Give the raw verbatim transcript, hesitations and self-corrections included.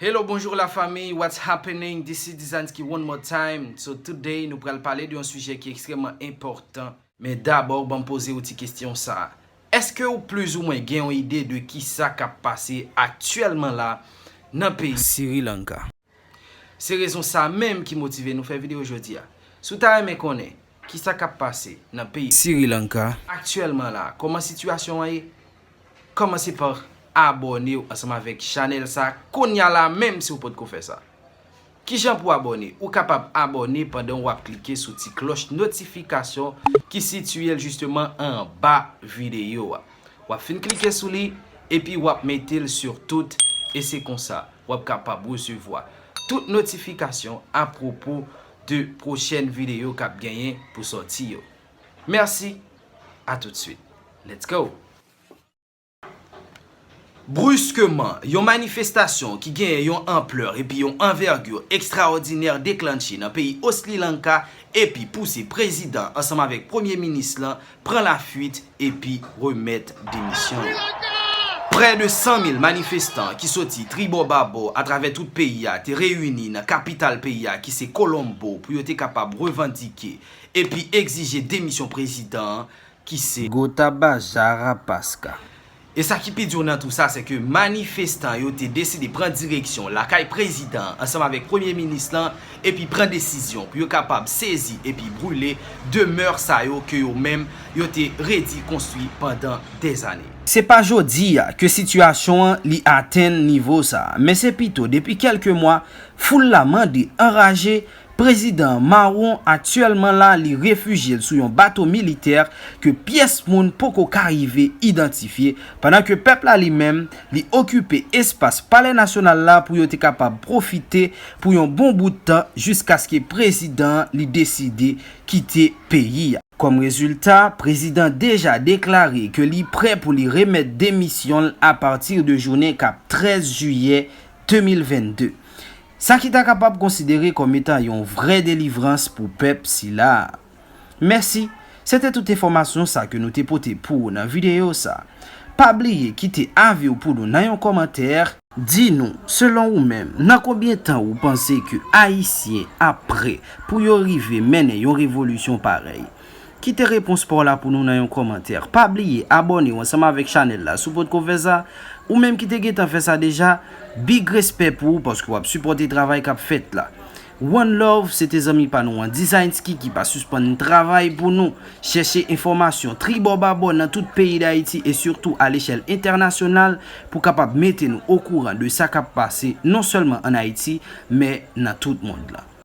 Hello, bonjour la famille, what's happening? This is Dizanski one more time. So today, nou pral pale de yon sijè ki ekstrèmman enpòtan. Men dabò, ban m poze w ti kesyon sa a. Èske w plizoumwen gen yon ide de kisa k ap pase aktyèlman la nan peyi Sri Lanka? Se rezon sa menm ki motive nou fè videyo jodi a. Si w ta renmen konnen kisa k ap pase nan peyi Sri Lanka aktyèlman la, kòman sitiyasyon an ye, kòmanse pa abòne w ansanm avèk chanèl sa kounye a la menm si w potko fè sa. Kijan pou abòne? Ou kapab abòne pandan w ap klike sou ti klòch notifikasyon ki sitiye l jisteman anba videyo a. W ap fin klike sou li, epi w ap mete l sur tout, e se konsa w ap kapab resevwa tout notifikasyon apwopo de pwochèn videyo k ap genyen pou sòti yo. Mèsi, a tout swit. Let's go! Bruskeman, yon manifestasyon ki genyen yon anplè epi yon anvègi ekstraòdinè deklanche nan peyi Sri Lanka epi pouse prezidan ansanm avèk premye minis lan pran lafuit epi remèt demisyon l. Prè de san mil manifestan ki soti tribò babò atravè tout peyi a te reyini nan kapital peyi a ki se Colombo pou yo te kapab revandike epi egzije demisyon prezidan an ki se Gotabajara Paska. E sa ki pi di w nan tou sa, se ke manifestan yo te deside pran direksyon lakay prezidan an ansanm avèk premye minis lan epi pran desizyon pou yo kapab sezi epi brile demè sa yo ke yo menm yo te redi konstwi pandan dèzane. Se pa jodi a ke sitiyasyon an li atenn nivo sa a, men se pito depi kèlke mwa, foul la mande anraje, prezidan an mawon aktyèlman la li refijye l sou yon bato militè ke pyès moun poko ka rive idantifye, pandan ke pèp la li menm li okipe espas palè nasyonal la pou yo te kapab pwofite pou yon bon bout tan jiskaske prezidan an li deside kite peyi a. Kòm rezilta, prezidan deja deklare ke li prè pou li remèt demisyon l apati de jounen k ap trèz jiyè de mil vennde. Sa ki ta kapab konsidere kòm etan yon vrè delivrans pou pèp sila a. Mèsi, se te tout enfòmasyon sa ke nou te pote pou ou nan videyo sa. Pa bliye kite avi w pou nou nan yon kòmantè. Di nou, selon ou menm, nan konbyen tan ou panse ke Ayisyen ap prè pou yo rive mennen yon revolisyon parèy? Kite repons pa w la pou nou nan yon kòmantè. Pa bliye abòne w ansanm avèk chanèl la si w potko fè sa. Ou menm ki te gentan fè sa deja, big respè pou ou paske w ap sipòte travay k ap fèt la. One love, se te zanmi pa nou an, Dizanski ki pa sispann travay pou nou. Chèche enfòmasyon tribò babò nan tout peyi Dayiti e sitou alechèl entènasyonal pou kapab mete nou okouran de sa k ap pase non sèlman ann Ayiti, men nan tout mond lan.